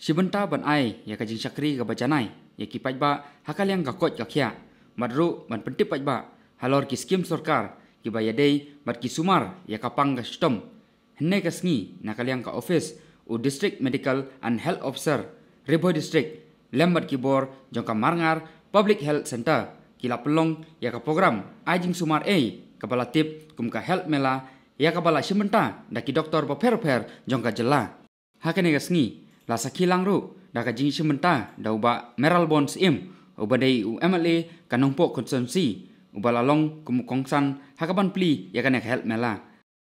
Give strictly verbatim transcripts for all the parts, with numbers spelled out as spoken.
Shibynta ban ai ïa ka jingshakri kaba janai ïa ki paidbah ha ka liang ka koit ka khiah, bad ruh ban pyntip paidbah halor ki skim sorkar kiba ïadei bad ki sumar ïa ka pang ka shitom. Hynne ka sngi, na ka liang ka office u District Medical and Health Officer, Ri Bhoi District, lem bad ki bor jong ka Marngar Public Health Centre, ki la pynlong ïa ka program ai jingsumar ei kaba la tip kum ka Health Mela, ïa kaba la shim bynta da ki doktor bapher bapher jong ka jylla. Ha kane ka sngi, la sakhi lang ruh da ka jingshim bynta da u Bah Mayralborn Syiem, uba dei u M L A ka Nongpoh Constituency, uba la long kum u kongsan ha kaban plie ïa kane ka Health Mela.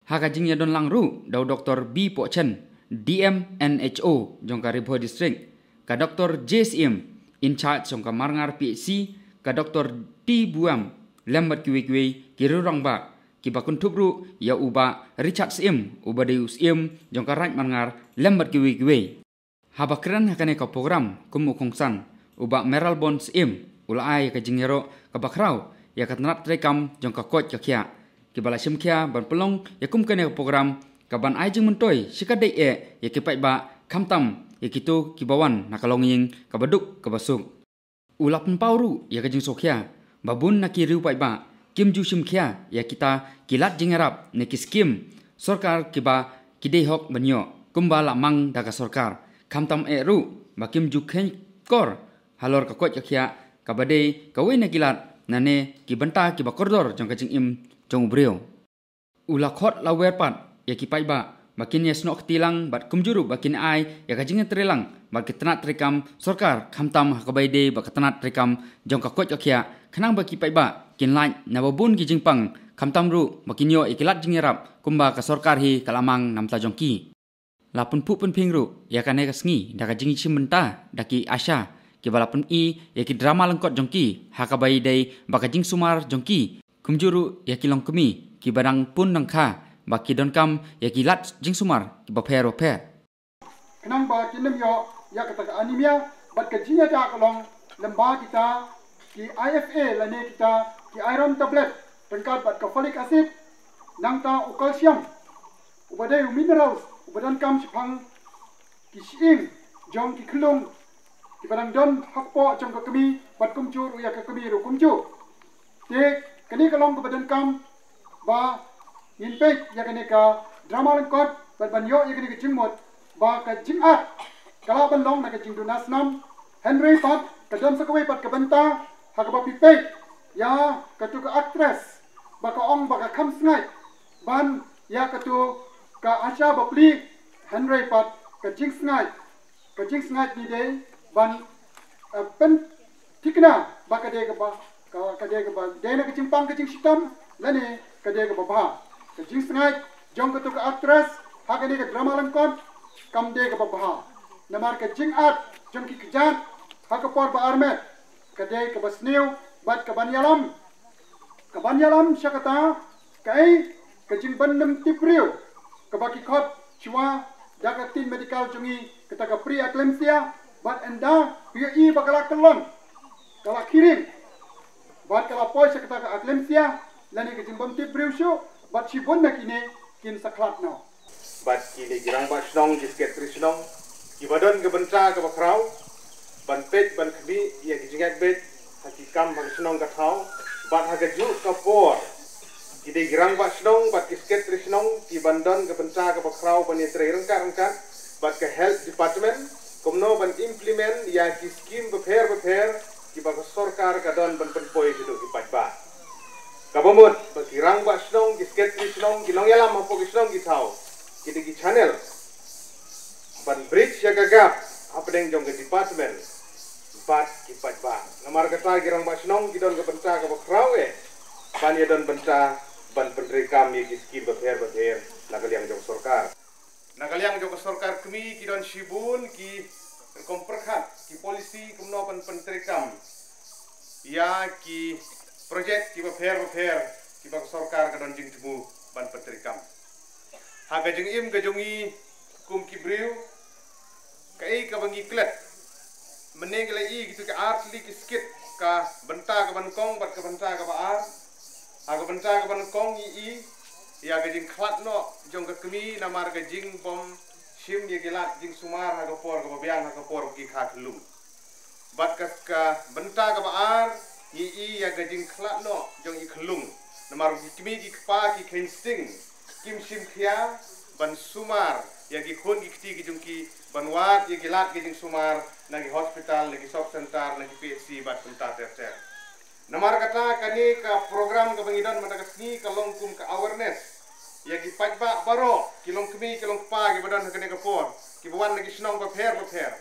Ha ka jingïadon lang ruh da u Doktor B Pohchen, D M N H O jong ka Ri Bhoi District, ka Doktor J Syiem, in charge jong ka Marngar P H C, ka Doktor T Buem, lem bad kiwei kiwei ki riew rangbah, kiba kynthup ruh ïa u Bah Richard Syiem, uba dei u Syiem jong ka Raid Marngar, lem bad kiwei kiwei. Haba kren ha kane ka program kum u kongsan, u Bah Mayralborn Syiem u la ai ka jingïaroh kaba khraw ïa ka tnat treikam jong ka koit ka khiah, kiba la shim khia ban pynlong ïa kum kane ka program kaban ai jingmyntoi shikatdei eh ïa ki paidbah, khamtam ïa kito kiba wan na ka longïing kaba duk kaba suk. U la pynpaw ruh ïa ka jingsngewkhia ba bun na ki riew paidbah kim ju shim khia ïa kita ki lad jingïarap ne ki skim sorkar kiba ki dei hok ban ïoh kumba la mang da ka sorkar, khamtam eh ruh ba kim ju kheiñ kor halor ka koit ka khiah kaba dei kawei na ki lad ne ki bynta kiba kordor jong ka jingim jong u briew. U la khot la wer pat ïa ki paidbah ba kin ïasnoh kti lang bad kumjuh ruh ba kin ai ïa ka jingïatreilang bad ka tnat treikam sorkar, khamtam ha kaba ïadei bad ka tnat treikam jong ka koit ka khiah, khnang ba ki paidbah kin lait na ba bun ki jingpang, khamtam ruh ba kin ïoh ïa ki lad jingïarap kumba ka sorkar hi ka la mang na bynta jong ki. La pynphuh pynphieng ruh ïa kane ka sngi da ka jingshim bynta da ki ASHA, kiba la pyni ïa ki drama lyngkot jong ki ha kaba ïadei bad ka jingsumar jong ki, kumjuh ruh ïa ki longkmie kiba dang pun dang kha ba ki donkam ïa ki lad jingsumar kiba pher bapher. Khnang ba kin ym ïoh ïa kata ka anemia bad ka jingïada ka long lem bad kita ki I F A lane kita ki iron tablet ryngkat bad ka folic acid, nangta u calcium, uba dei u minerals uba donkam shaphang ki shyieng jong ki khyllung kiba dang don ha kpoh jong ka kmie bad kumjuh ruh ïa ka kmie ruh kumjuh. Te kane ka long kaba donkam ba ngin peit ïa kane ka drama lyngkot bad ban ïoh ïa kane ka jingmut ba ka jingat ka lah ban long na ka jingduna snam, hynrei pat ka don sa kawei pat ka bynta ha kaba phi peit ïa katu ka actress ba ka ong ba ka kham sngaid ban ïa katu ka ASHA ba plie, hynrei pat ka jingsngaid, ka jingsngaid ni dei ban, eh, pynthikna ba ka dei kaba, ka, ka dei kaba dei na ka jingpang ka jingshitom lane ka dei kaba bha. Ka jingsngaid jong katu ka actress ha kane ka drama lyngkot kam dei kaba bha, namar ka jingat jong ki kjat ha ka por ba armet ka dei kaba sniew bad kaban ïalam, kaban ïalam sha kata kaei ka jingbym tip briew kaba ki khot shuwa da ka ktien medical jong ngi kata ka pre-eclampsia, bad ynda phi ïohi ba ka la kyllon, ka la khiring bad ka la poi sha kata ka eclampsia lane ka jingbym tip briew shuh, bad shibun na kine kin sa khlad noh. Bad ki dei ki rangbah shnong, ki secretary shnong, kiba don ka bynta kaba khraw ban peit ban khmih ïa ki jingïaid beit ha ki kam ha ka shnong ka thaw, bad ha kajuh ka por ki dei ki rangbah shnong bad ki secretary shnong kiban don ka bynta kaba khraw ban ïatrei ryngkat ryngkat bad ka health department kumno ban implement ïa ki skim bapher bapher kiba ka sorkar ka don ban pynpoi shaduh ki paidbah. Kaba mut ba ki rangbah shnong, ki secretary shnong, ki nongïalam hapoh ki shnong ki thaw, ki dei ki channel ban bridge ïa ka gap hapdeng jong ka department bad ki paidbah. Namar kata ki rangbah shnong ki don ka bynta kaba khraw eh ban ïa don bynta ban pyntreikam ïa ki skim bapher bapher na ka liang jong sorkar. Na ka liang jong ka sorkar kmie ki don shibun ki rukom pyrkhat, ki policy kumno ban pyntreikam ïa ki projek kiba pher bapher kiba ka sorkar ka don jingthmu ban pyntreikam. Ha ka jingim ka jong ngi kum ki briew, kaei kaba ngi klet, mynne ngi la ïohi kitu ki ar tylli ki skit, ka bynta ka banyngkong bad ka bynta kaba ar. Ha ka bynta ka banyngkong ngi ïohi ïa ka jingkhlad noh jong ka kmie namar ka jingbym shim ïa ki lad jingsumar ha ka por kaba biang, ha ka por ki kha khyllung. Bad ka, ka bynta kaba ar, ngi i ïa ka jingkhlad noh jong i khyllung. Namar ki kmie ki kpa ki kheiñ sting, kim shim khia ban sumar ïa ki khun ki kti ki jong ki, ban wad ïa ki lad ki jingsumar na ki hospital, na ki sub center, na ki P H C bad kumta ter ter. Namar kata kane ka program kaba ngi don mynta ka sngi ka long kum ka awareness ïa ki paidbah baroh, ki longkmie ki longkpa kiba don ha kane ka por, kiba wan na ki shnong bapher bapher.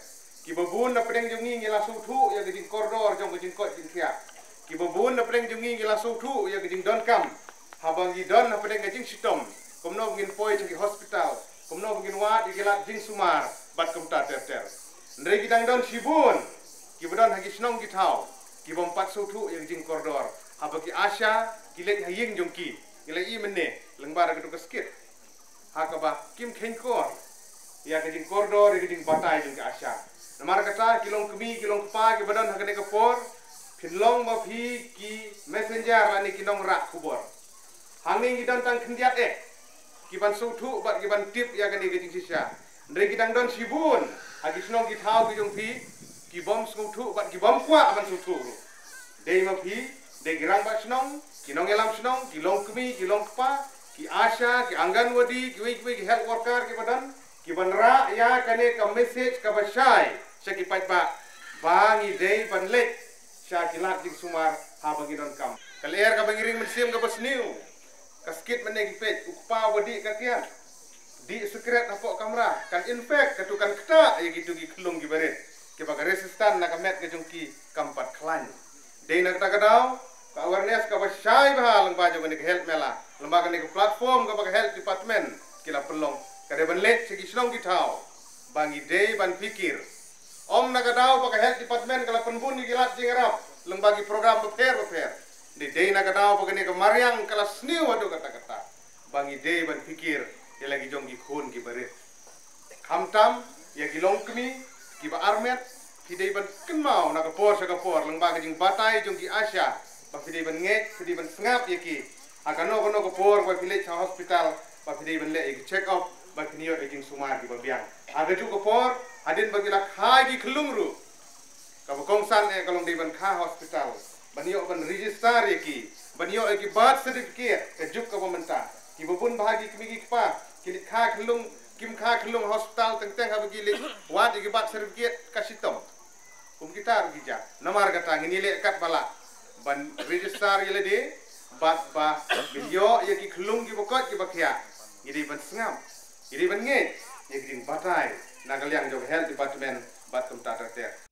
Kiba bun na pdeng jong ngi ngi la sngewthuh ïa ka jingkordor jong ka jingkoit jingkhiah. Kiba bun na pdeng jong ngi ngi la sngewthuh ïa ka jingdonkam haba ngi don ha pdeng ka jingshitom, kumno ba ngin poi sha ki hospital, kumno ba ngin wad ïa ki lad jingsumar bad kumta ter ter. Hynrei ki dang don shibun kiba don ha ki shnong ki thaw, ki bym pat sngewthuh ïa ka jingkordor. Haba ki ASHA ki leit ha ïing jong ki, ngi la i mynne lyngba da katu ka skit, ha kaba kim kheiñkor ïa ka jingkordor, ïa ka jingbatai jong ki ASHA. Namar kata ki longkmie ki longkpa kiba don ha kane ka por, phin long ma phi ki messenger lane ki nongrah khubor. Hangne ngi don tang khyndiat eh ki ban sngewthuh bad ki ban tip ïa kane ka jingshisha. Hynrei ki dang don shibun ha ki shnong ki thaw ki jong phi, ki bym sngewthuh bad ki bym kwah ban sngewthuh ruh. Dei ma phi, dei ki rangbah shnong, ki nongïalam shnong, ki longkmie ki longkpa, ki ASHA, ki Anganwadi, kiwei kiwei ki health worker kiba don, ki ban rah ïa kane ka message kaba shai sha ki paidbah, ba ngi dei ban leit sha ki lad jingsumar haba ngi donkam. Ka lyer kaba ngi ring mynsiem kaba sniew. Ka skit mynne ki peit, u kpa uba dih ka kiad, dih sikret hapoh kamra, kan infect, katu kan ktah ïa kitu ki khyllung kiba rit, kiba ka resistance na ka met ka jong ki kam pat khlaiñ. Dei na kata ka daw, ka awareness kaba shai bha lyngba jong kane ka health mela, lyngba kane ka platform kaba ka health department ki la pynlong, ka dei ban leit sha ki shnong ki thaw, ba ngi dei ban phikir. Ym na ka daw ba ka health department ka la pynbun ïa ki lad jingïarap lyngba ki program bapher bapher. Dei, dei na ka daw ba kane ka mariang ka la sniew haduh katta katta, ba ngi dei ban phikir ïa la ki jong ki khun kiba rit. Khamtam ïa ki longkmie kiba armet, phi dei ban kynmaw na ka por sha ka por lyngba ka jingbatai jong ki ASHA, ba phi dei ban ngeit, phi dei ban sngap ïa ki ha kano kano ka por ba phi leit sha hospital, ba phi dei ban leh ïa ki check up, ba phin ïoh ïa ki jingsumar kiba biang. Ha kajuh ka por, hadien ba ki la kha ïa ki khyllung ruh, kaba kongsan eh ka long dei ban kha hospital, ban ïoh ban register ïa ki, ban ïoh ïa ki birth certificate, ka juk kaba mynta. Kiba bun bha ki kmie ki kpa ki leit kha khyllung, kim kha khyllung hospital teng teng haba ki leit wad ïa ki birth certificate ka shitom. Kum kita ruh ki jah. Namar kata ngin ïaleh katba lah ban register ïa lade, bad ba ngin ïoh ïa ki khyllung kiba koit kiba khiah. Ngi dei ban sngap, ngi dei ban ngeit ïa ki jingbatai na ka liang jong health department bad kumta ter ter.